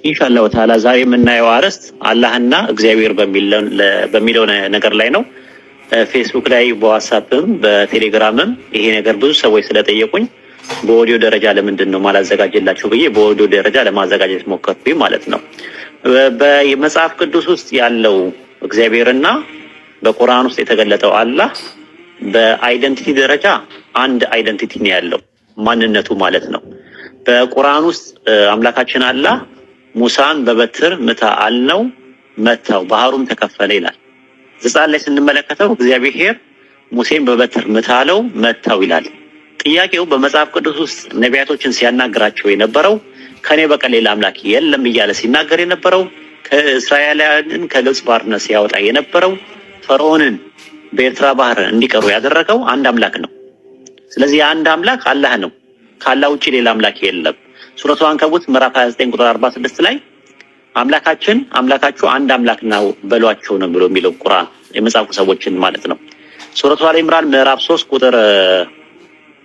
ኢንሻአላሁ ተዓላ ዛሬ የምናየው አርዕስት አላህና እግዚአብሔር በሚለው ነገር ላይ ነው። ፌስቡክ ላይ፣ በዋትስአፕም በቴሌግራምም ይሄ ነገር ብዙ ሰዎች ስለጠየቁኝ በኦዲዮ ደረጃ ለምንድን ነው ማላዘጋጅላቸው ብዬ በኦዲዮ ደረጃ ለማዘጋጀት ሞከርኩኝ ማለት ነው። በመጽሐፍ ቅዱስ ውስጥ ያለው እግዚአብሔርና በቁርአን ውስጥ የተገለጠው አላህ በ identity ደረጃ አንድ identity ነው ያለው፣ ማንነቱ ማለት ነው። በቁርአን ውስጥ አምላካችን አላህ ሙሳን በበትር ምታ አልነው፣ መታው፣ ባህሩም ተከፈለ ይላል። ዘጸአት ላይ ስንመለከተው እግዚአብሔር ሙሴን በበትር ምታ አለው፣ መታው ይላል። ጥያቄው በመጽሐፍ ቅዱስ ውስጥ ነቢያቶችን ሲያናግራቸው የነበረው፣ ከኔ በቀር ሌላ አምላክ የለም እያለ ሲናገር የነበረው፣ ከእስራኤላውያንን ከግብፅ ባርነት ሲያወጣ የነበረው፣ ፈርዖንን በኤርትራ ባህር እንዲቀሩ ያደረገው አንድ አምላክ ነው። ስለዚህ የአንድ አምላክ አላህ ነው። ከአላህ ውጭ ሌላ አምላክ የለም። ሱረቱ አንከቡት ምዕራፍ 29 ቁጥር 46 ላይ አምላካችን አምላካችሁ አንድ አምላክ ነው በሏቸው ነው ብሎ የሚለው ቁርአን፣ የመጽሐፉ ሰዎችን ማለት ነው። ሱረቱ አለ ኢምራን ምዕራፍ 3 ቁጥር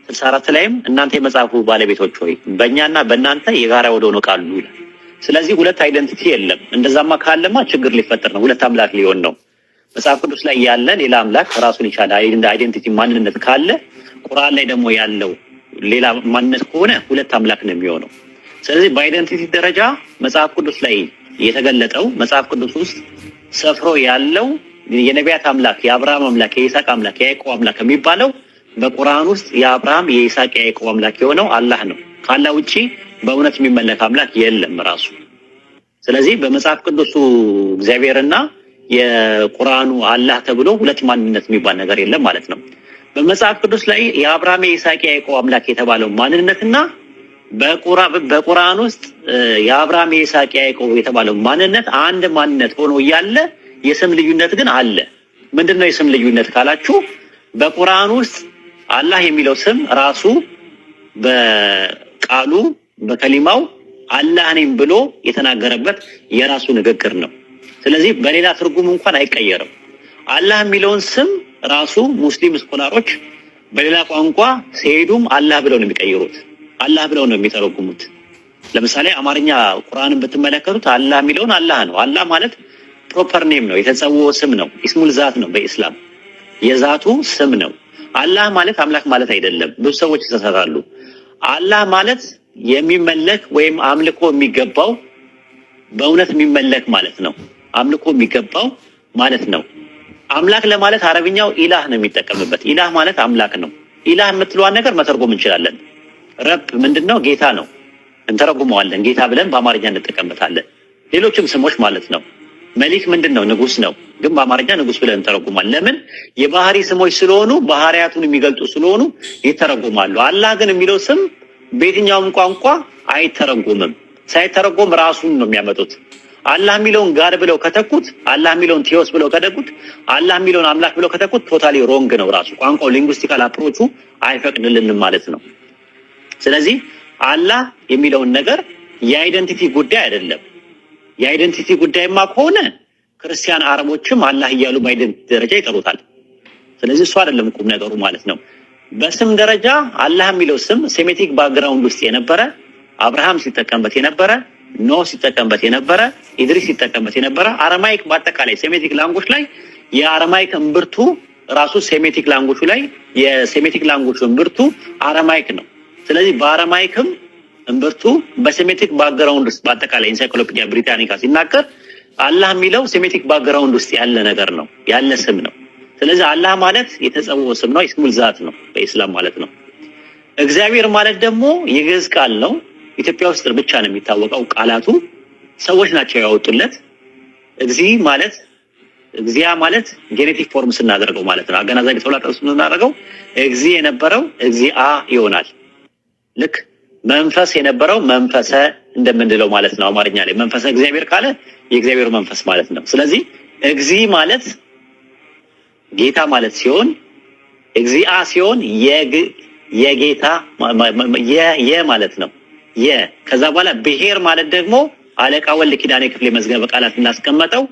64 ላይም እናንተ የመጽሐፉ ባለቤቶች ሆይ፣ በእኛና በእናንተ የጋራ ወደ ሆነው ቃሉ ይላል። ስለዚህ ሁለት identity የለም። እንደዛማ ካለማ ችግር ሊፈጠር ነው። ሁለት አምላክ ሊሆን ነው። መጽሐፍ ቅዱስ ላይ ያለ ሌላ አምላክ ራሱን የቻለ identity ማንነት ካለ፣ ቁርአን ላይ ደግሞ ያለው ሌላ ማንነት ከሆነ ሁለት አምላክ ነው የሚሆነው። ስለዚህ በ identity ደረጃ መጽሐፍ ቅዱስ ላይ የተገለጠው፣ መጽሐፍ ቅዱስ ውስጥ ሰፍሮ ያለው የነቢያት አምላክ፣ የአብርሃም አምላክ፣ የይስሐቅ አምላክ፣ የያዕቆብ አምላክ የሚባለው በቁርአን ውስጥ የአብርሃም፣ የይስሐቅ፣ የያዕቆብ አምላክ የሆነው አላህ ነው። ከአላህ ውጪ በእውነት የሚመለክ አምላክ የለም ራሱ። ስለዚህ በመጽሐፍ ቅዱሱ እግዚአብሔርና የቁርአኑ አላህ ተብሎ ሁለት ማንነት የሚባል ነገር የለም ማለት ነው። በመጽሐፍ ቅዱስ ላይ የአብርሃም፣ የይስሐቅ፣ የያዕቆብ አምላክ የተባለው ማንነትና በቁርአን ውስጥ የአብርሃም፣ የይስሐቅ፣ የያዕቆብ የተባለው ማንነት አንድ ማንነት ሆኖ እያለ የስም ልዩነት ግን አለ። ምንድን ነው የስም ልዩነት ካላችሁ፣ በቁርአን ውስጥ አላህ የሚለው ስም ራሱ በቃሉ በከሊማው አላህ ነኝ ብሎ የተናገረበት የራሱ ንግግር ነው። ስለዚህ በሌላ ትርጉም እንኳን አይቀየርም። አላህ የሚለውን ስም ራሱ ሙስሊም scholar ኦች በሌላ ቋንቋ ሲሄዱም አላህ ብለው ነው የሚቀይሩት። አላህ ብለው ነው የሚተረጉሙት። ለምሳሌ አማርኛ ቁርአንን ብትመለከቱት አላህ የሚለውን አላህ ነው። አላህ ማለት proper name ነው፣ የተጸውዖ ስም ነው፣ ኢስሙል ዛት ነው። በኢስላም የዛቱ ስም ነው። አላህ ማለት አምላክ ማለት አይደለም። ብዙ ሰዎች ይሳሳታሉ። አላህ ማለት የሚመለክ ወይም አምልኮ የሚገባው፣ በእውነት የሚመለክ ማለት ነው። አምልኮ የሚገባው ማለት ነው። አምላክ ለማለት አረብኛው ኢላህ ነው የሚጠቀምበት። ኢላህ ማለት አምላክ ነው። ኢላህ የምትለዋን ነገር መተርጎም እንችላለን። ረብ ምንድን ነው? ጌታ ነው። እንተረጉመዋለን። ጌታ ብለን በአማርኛ እንጠቀምበታለን። ሌሎችም ስሞች ማለት ነው። መሊክ ምንድን ነው? ንጉስ ነው። ግን በአማርኛ ንጉስ ብለን እንተረጉማለን። ለምን? የባህሪ ስሞች ስለሆኑ፣ ባህሪያቱን የሚገልጡ ስለሆኑ ይተረጉማሉ። አላህ ግን የሚለው ስም በየትኛውም ቋንቋ አይተረጎምም። ሳይተረጎም ራሱን ነው የሚያመጡት። አላህ የሚለውን God ብለው ከተኩት፣ አላህ የሚለውን ቴዎስ ብለው ከተኩት፣ አላህ የሚለውን አምላክ ብለው ከተኩት totally wrong ነው። ራሱ ቋንቋው linguistical approach ኡ አይፈቅድልንም ማለት ነው። ስለዚህ አላህ የሚለውን ነገር የ identity ጉዳይ አይደለም። የ identity ጉዳይማ ከሆነ ክርስቲያን አረቦችም አላህ እያሉ በ identity ደረጃ ይጠሩታል። ስለዚህ እሱ አይደለም ቁም ነገሩ ማለት ነው። በስም ደረጃ አላህ የሚለው ስም Semitic background ውስጥ የነበረ፣ አብርሃም ሲጠቀምበት የነበረ፣ ኖህ ሲጠቀምበት የነበረ፣ ኢድሪስ ሲጠቀምበት የነበረ፣ Aramaic በአጠቃላይ Semitic language ላይ የ Aramaic እምብርቱ ራሱ Semitic language ኡ ላይ የ Semitic language እምብርቱ Aramaic ነው። ስለዚህ በ Aramaic ም እምብርቱ በ Semitic background ውስጥ በአጠቃላይ Encyclopedia Britannica ሲናገር አላህ የሚለው Semitic background ውስጥ ያለ ነገር ነው፣ ያለ ስም ነው። ስለዚህ አላህ ማለት የተጸውዖ ስም ነው፣ ኢስሙል ዛት ነው በኢስላም ማለት ነው። እግዚአብሔር ማለት ደግሞ የግዕዝ ቃል ነው። ኢትዮጵያ ውስጥ ብቻ ነው የሚታወቀው። ቃላቱ ሰዎች ናቸው ያወጡለት። እግዚ ማለት፣ እግዚአ ማለት genitive form ስናደርገው ማለት ነው። አገናዛቢ ተውላጠ ስናደርገው እግዚ የነበረው እግዚአ ይሆናል። ልክ መንፈስ የነበረው መንፈሰ እንደምንለው ማለት ነው። አማርኛ ላይ መንፈሰ እግዚአብሔር ካለ የእግዚአብሔር መንፈስ ማለት ነው። ስለዚህ እግዚ ማለት ጌታ ማለት ሲሆን እግዚአ ሲሆን የጌታ የ ማለት ነው። ከዛ በኋላ ብሔር ማለት ደግሞ አለቃ ወልድ ኪዳኔ ክፍሌ መዝገበ ቃላት እንዳስቀመጠው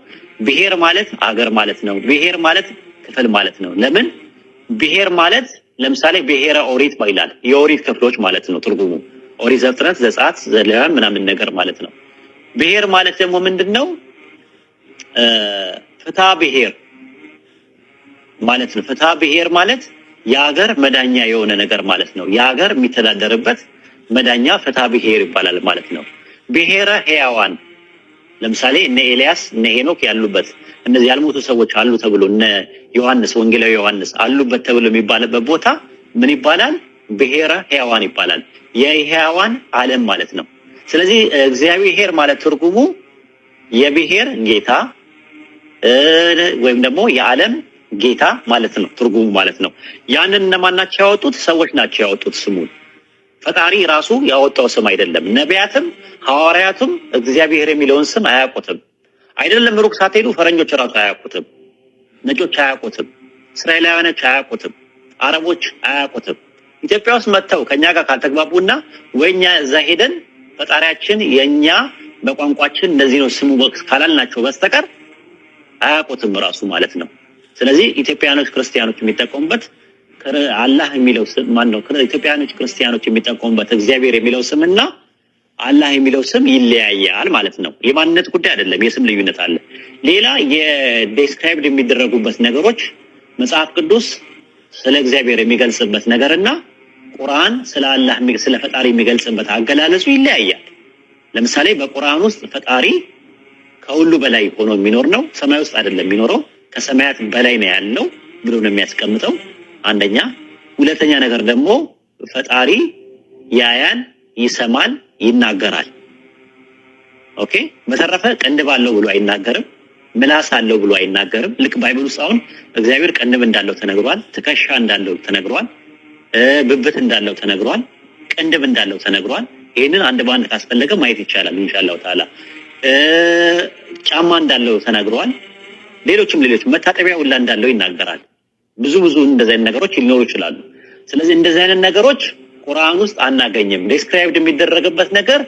ብሔር ማለት አገር ማለት ነው። ብሔር ማለት ክፍል ማለት ነው። ለምን ብሔር ማለት ለምሳሌ ብሔረ ኦሪት ይላል። የኦሪት ክፍሎች ማለት ነው ትርጉሙ። ኦሪት ዘፍጥረት፣ ዘጸአት፣ ዘሌዋውያን ምናምን ነገር ማለት ነው። ብሔር ማለት ደግሞ ምንድን ነው? ፍትሐ ብሔር ማለት ነው። ፍትሐ ብሔር ማለት የሀገር መዳኛ የሆነ ነገር ማለት ነው። የሀገር የሚተዳደርበት መዳኛ ፍትሐ ብሔር ይባላል ማለት ነው። ብሔረ ሕያዋን ለምሳሌ እነ ኤልያስ እነ ሄኖክ ያሉበት፣ እነዚህ ያልሞቱ ሰዎች አሉ ተብሎ፣ እነ ዮሐንስ፣ ወንጌላዊ ዮሐንስ አሉበት ተብሎ የሚባልበት ቦታ ምን ይባላል? ብሔረ ሕያዋን ይባላል። የሕያዋን ዓለም ማለት ነው። ስለዚህ እግዚአብሔር ማለት ትርጉሙ የብሔር ጌታ ወይም ደግሞ የዓለም ጌታ ማለት ነው፣ ትርጉሙ ማለት ነው። ያንን እነማን ናቸው ያወጡት? ሰዎች ናቸው ያወጡት ስሙን። ፈጣሪ ራሱ ያወጣው ስም አይደለም። ነቢያትም ሐዋርያቱም እግዚአብሔር የሚለውን ስም አያውቁትም። አይደለም ሩቅ ሳትሄዱ ፈረንጆች ራሱ አያውቁትም፣ ነጮች አያውቁትም፣ እስራኤላውያኖች አያውቁትም፣ አረቦች አያውቁትም። ኢትዮጵያ ውስጥ መጥተው ከኛ ጋር ካልተግባቡና ወይኛ እዛ ሄደን ፈጣሪያችን የኛ በቋንቋችን እንደዚህ ነው ስሙ ካላልናቸው በስተቀር አያውቁትም ራሱ ማለት ነው። ስለዚህ ኢትዮጵያኖች ክርስቲያኖች የሚጠቀሙበት አላህ የሚለው ስም ማን ነው? ኢትዮጵያኖች ክርስቲያኖች የሚጠቀሙበት እግዚአብሔር የሚለው ስምና አላህ የሚለው ስም ይለያያል ማለት ነው። የማንነት ጉዳይ አይደለም፣ የስም ልዩነት አለ። ሌላ የ described የሚደረጉበት ነገሮች፣ መጽሐፍ ቅዱስ ስለ እግዚአብሔር የሚገልጽበት ነገርና ቁርአን ስለ አላህ፣ ስለ ፈጣሪ የሚገልጽበት አገላለጹ ይለያያል። ለምሳሌ በቁርአን ውስጥ ፈጣሪ ከሁሉ በላይ ሆኖ የሚኖር ነው። ሰማይ ውስጥ አይደለም የሚኖረው፣ ከሰማያት በላይ ነው ያለው ብሎ ነው የሚያስቀምጠው። አንደኛ። ሁለተኛ ነገር ደግሞ ፈጣሪ ያያል፣ ይሰማል፣ ይናገራል። Okay። በተረፈ ቅንድብ አለው ብሎ አይናገርም። ምላስ አለው ብሎ አይናገርም። ልክ Bible ውስጥ አሁን እግዚአብሔር ቅንድብ እንዳለው ተነግሯል። ትከሻ እንዳለው ተነግሯል። ብብት እንዳለው ተነግሯል። ቅንድብ እንዳለው ተነግሯል። ይህንን አንድ በአንድ ካስፈለገ ማየት ይቻላል ኢንሻአላሁ ተዓላ። ጫማ እንዳለው ተነግሯል። ሌሎችም ሌሎችም መታጠቢያ ሁላ እንዳለው ይናገራል። ብዙ ብዙ እንደዚህ አይነት ነገሮች ሊኖሩ ይችላሉ። ስለዚህ እንደዚህ አይነት ነገሮች ቁርአን ውስጥ አናገኝም። Described የሚደረግበት ነገር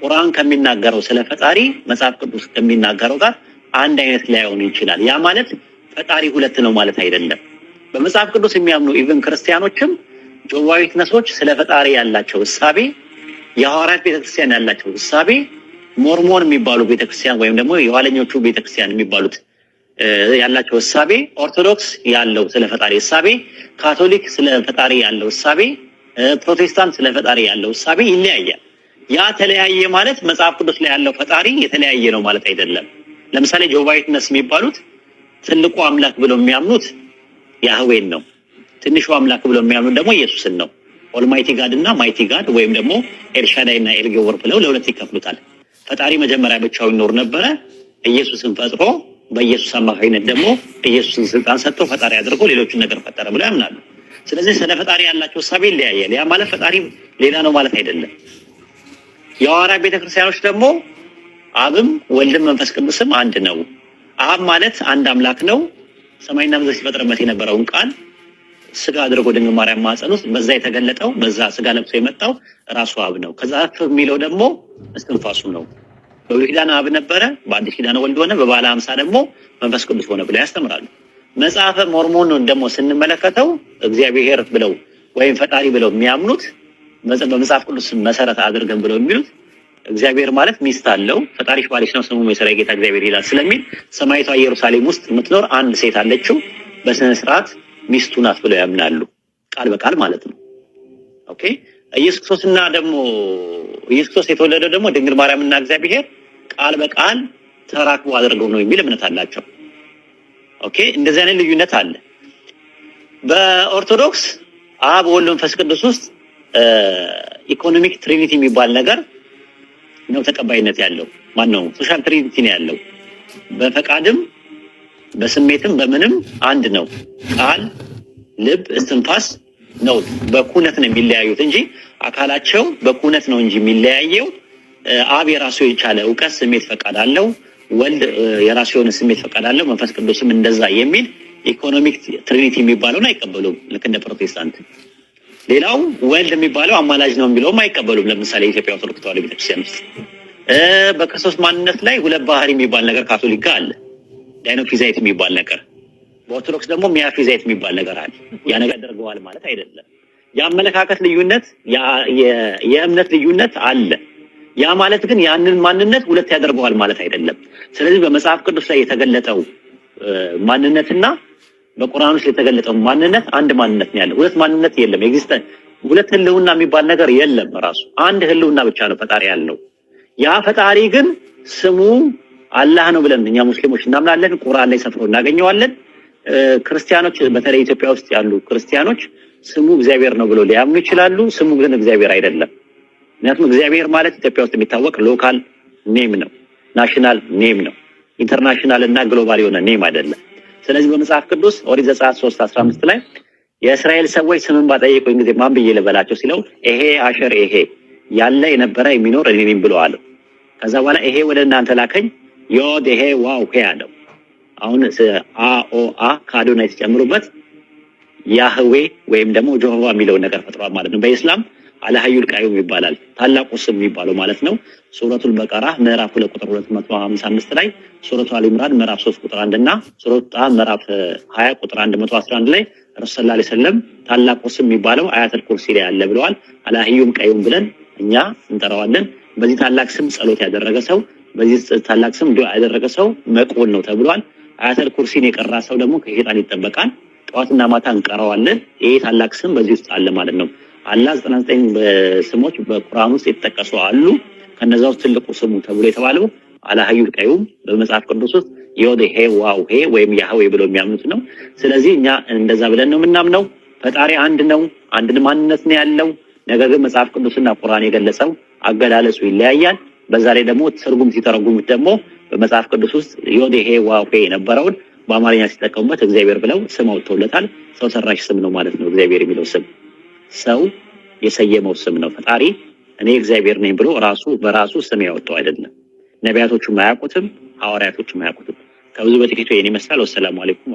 ቁርአን ከሚናገረው ስለ ፈጣሪ መጽሐፍ ቅዱስ ከሚናገረው ጋር አንድ አይነት ላይሆን ይችላል። ያ ማለት ፈጣሪ ሁለት ነው ማለት አይደለም። በመጽሐፍ ቅዱስ የሚያምኑ even ክርስቲያኖችም Jehovah Witness ኦች ስለ ፈጣሪ ያላቸው እሳቤ፣ የሐዋርያት ቤተክርስቲያን ያላቸው እሳቤ፣ ሞርሞን የሚባሉ ቤተክርስቲያን ወይም ደግሞ የኋለኞቹ ቤተክርስቲያን የሚባሉት ያላቸው እሳቤ፣ ኦርቶዶክስ ያለው ስለ ፈጣሪ እሳቤ፣ ካቶሊክ ስለ ፈጣሪ ያለው እሳቤ፣ ፕሮቴስታንት ስለ ፈጣሪ ያለው እሳቤ ይለያያል። ያ ተለያየ ማለት መጽሐፍ ቅዱስ ላይ ያለው ፈጣሪ የተለያየ ነው ማለት አይደለም። ለምሳሌ Jehovah Witness የሚባሉት ትልቁ አምላክ ብለው የሚያምኑት ያህዌን ነው። ትንሹ አምላክ ብለው የሚያምኑት ደግሞ ኢየሱስን ነው። Almighty God እና mighty God ወይም ደግሞ ኤልሻዳይ እና ኤልጌወር ብለው ለሁለት ይከፍሉታል። ፈጣሪ መጀመሪያ ብቻውን ይኖር ነበረ። ኢየሱስን ፈጥሮ በኢየሱስ አማካኝነት ደግሞ ኢየሱስን ስልጣን ሰጥቶ ፈጣሪ አድርጎ ሌሎችን ነገር ፈጠረ ብለው ያምናሉ። ስለዚህ ስለ ፈጣሪ ያላቸው እሳቤ ይለያያል። ያ ማለት ፈጣሪ ሌላ ነው ማለት አይደለም። የሐዋርያ ቤተክርስቲያኖች ደግሞ አብም ወልድም መንፈስ ቅዱስም አንድ ነው። አብ ማለት አንድ አምላክ ነው። ሰማይና ምድር ሲፈጥርበት የነበረውን ቃል ስጋ አድርጎ ድንግል ማርያም ማህፀን ውስጥ በዛ የተገለጠው፣ በዛ ስጋ ለብሶ የመጣው ራሱ አብ ነው። ከዛ እፍ የሚለው ደግሞ እስትንፋሱ ነው። በብሉይ ኪዳን አብ ነበረ፣ በአዲስ ኪዳን ወልድ ሆነ፣ በበዓለ ሃምሳ ደግሞ መንፈስ ቅዱስ ሆነ ብለው ያስተምራሉ። መጽሐፈ ሞርሞንን ደግሞ ስንመለከተው እግዚአብሔር ብለው ወይም ፈጣሪ ብለው የሚያምኑት፣ በመጽሐፍ ቅዱስ መሰረት አድርገን ብለው የሚሉት፣ እግዚአብሔር ማለት ሚስት አለው፣ ፈጣሪሽ ባልሽ ነው፣ ስሙም የሠራዊት ጌታ እግዚአብሔር ይላል ስለሚል ሰማይቷ ኢየሩሳሌም ውስጥ የምትኖር አንድ ሴት አለችው፣ በስነ ስርዓት ሚስቱ ናት ብለው ያምናሉ። ቃል በቃል ማለት ነው። Okay፣ ኢየሱስ ክርስቶስና ደግሞ ኢየሱስ ክርስቶስ የተወለደው ደግሞ ድንግል ማርያምና እግዚአብሔር ቃል በቃል ተራክቦ አድርገው ነው የሚል እምነት አላቸው። Okay፣ እንደዚህ አይነት ልዩነት አለ። በኦርቶዶክስ አብ፣ ወልድ፣ መንፈስ ቅዱስ ውስጥ economic trinity የሚባል ነገር ነው ተቀባይነት ያለው። ማን ነው? Social trinity ነው ያለው። በፈቃድም በስሜትም በምንም አንድ ነው። ቃል፣ ልብ፣ እስትንፋስ ነው። በኩነት ነው የሚለያዩት እንጂ አካላቸው በኩነት ነው እንጂ የሚለያየው። አብ የራሱ የቻለ እውቀት፣ ስሜት፣ ፈቃድ አለው። ወልድ የራሱ የሆነ ስሜት፣ ፈቃድ አለው። መንፈስ ቅዱስም እንደዛ የሚል economic trinity የሚባለውን አይቀበሉም። ልክ እንደ ፕሮቴስታንት። ሌላው ወልድ የሚባለው አማላጅ ነው የሚለውም አይቀበሉም። ለምሳሌ የኢትዮጵያ ኦርቶዶክስ ተዋሕዶ ቤተክርስቲያን ውስጥ በክርስቶስ ማንነት ላይ ሁለት ባህሪ የሚባል ነገር ካቶሊክ ጋር አለ። Dynophysite የሚባል ነገር፣ በኦርቶዶክስ ደግሞ Miaphysite የሚባል ነገር አለ። ያ ነገር ያደርገዋል ማለት አይደለም። የአመለካከት ልዩነት፣ የእምነት ልዩነት አለ። ያ ማለት ግን ያንን ማንነት ሁለት ያደርገዋል ማለት አይደለም። ስለዚህ በመጽሐፍ ቅዱስ ላይ የተገለጠው ማንነትና በቁርአን ውስጥ የተገለጠው ማንነት አንድ ማንነት ነው ያለው። ሁለት ማንነት የለም። Existence ሁለት ህልውና የሚባል ነገር የለም። ራሱ አንድ ህልውና ብቻ ነው ፈጣሪ ያለው። ያ ፈጣሪ ግን ስሙ አላህ ነው ብለን እኛ ሙስሊሞች እናምናለን። ቁርአን ላይ ሰፍሮ እናገኘዋለን። ክርስቲያኖች፣ በተለይ ኢትዮጵያ ውስጥ ያሉ ክርስቲያኖች ስሙ እግዚአብሔር ነው ብሎ ሊያምኑ ይችላሉ። ስሙ ግን እግዚአብሔር አይደለም። ምክንያቱም እግዚአብሔር ማለት ኢትዮጵያ ውስጥ የሚታወቅ local name ነው፣ national name ነው፣ international እና global የሆነ name አይደለም። ስለዚህ በመጽሐፍ ቅዱስ ኦሪት ዘጸአት 3:15 ላይ የእስራኤል ሰዎች ስምን ባጠየቁኝ ጊዜ ማን ብዬ ልበላቸው ሲለው ኤሄ አሸር ኤሄ፣ ያለ የነበረ የሚኖር እኔ ነኝ ብሎ አለው። ከዛ በኋላ ኤሄ ወደ እናንተ ላከኝ ዮድ ሄ ዋው ሄ አለው። አሁን አ ኦ አ ከአዶናይ ሲጨምሩበት ያህዌ ወይም ደግሞ ጆሆቫ የሚለውን ነገር ፈጥሯል ማለት ነው። በኢስላም አልሀዩል ቃዩም ይባላል፣ ታላቁ ስም የሚባለው ማለት ነው። ሱረቱል በቀራ ምዕራፍ 2 ቁጥር 255 ላይ፣ ሱረቱ አል ኢምራን ምዕራፍ 3 ቁጥር 1 እና ሱረቱ ጣሃ ምዕራፍ 20 ቁጥር 111 ላይ ረሱል ሰለላሁ ዐለይሂ ወሰለም ታላቁ ስም የሚባለው አያተል ኩርሲ ላይ አለ ብለዋል። አልሀዩም ቀዩም ብለን እኛ እንጠራዋለን። በዚህ ታላቅ ስም ጸሎት ያደረገ ሰው፣ በዚህ ታላቅ ስም ዱዓ ያደረገ ሰው መቅቡል ነው ተብሏል። አያተል ኩርሲን የቀራ ሰው ደግሞ ከሸይጣን ይጠበቃል። ጠዋትና ማታ እንቀራዋለን። ይሄ ታላቅ ስም በዚህ ውስጥ አለ ማለት ነው። አላህ 99 ስሞች በቁርአን ውስጥ የተጠቀሱ አሉ። ከነዛ ውስጥ ትልቁ ስሙ ተብሎ የተባለው አልሀዩል ቀዩም በመጽሐፍ ቅዱስ ውስጥ ዮድ ሄ ዋው ሄ ወይም ያህዌ ብለው የሚያምኑት ነው። ስለዚህ እኛ እንደዛ ብለን ነው የምናምነው። ፈጣሪ አንድ ነው፣ አንድን ማንነት ነው ያለው። ነገር ግን መጽሐፍ ቅዱስና ቁርአን የገለጸው አገላለጹ ይለያያል። በዛ ላይ ደግሞ ትርጉም ሲተረጉሙት ደግሞ በመጽሐፍ ቅዱስ ውስጥ ዮድ ሄ ዋው ሄ የነበረውን በአማርኛ ሲጠቀሙበት እግዚአብሔር ብለው ስም አውጥተውለታል። ሰው ሰራሽ ስም ነው ማለት ነው። እግዚአብሔር የሚለው ስም ሰው የሰየመው ስም ነው። ፈጣሪ እኔ እግዚአብሔር ነኝ ብሎ ራሱ በራሱ ስም ያወጣው አይደለም። ነቢያቶቹም አያውቁትም፣ ሐዋርያቶቹም አያውቁትም። ከብዙ በጥቂቱ ይሄን ይመስላል። ወሰላሙ አለይኩም።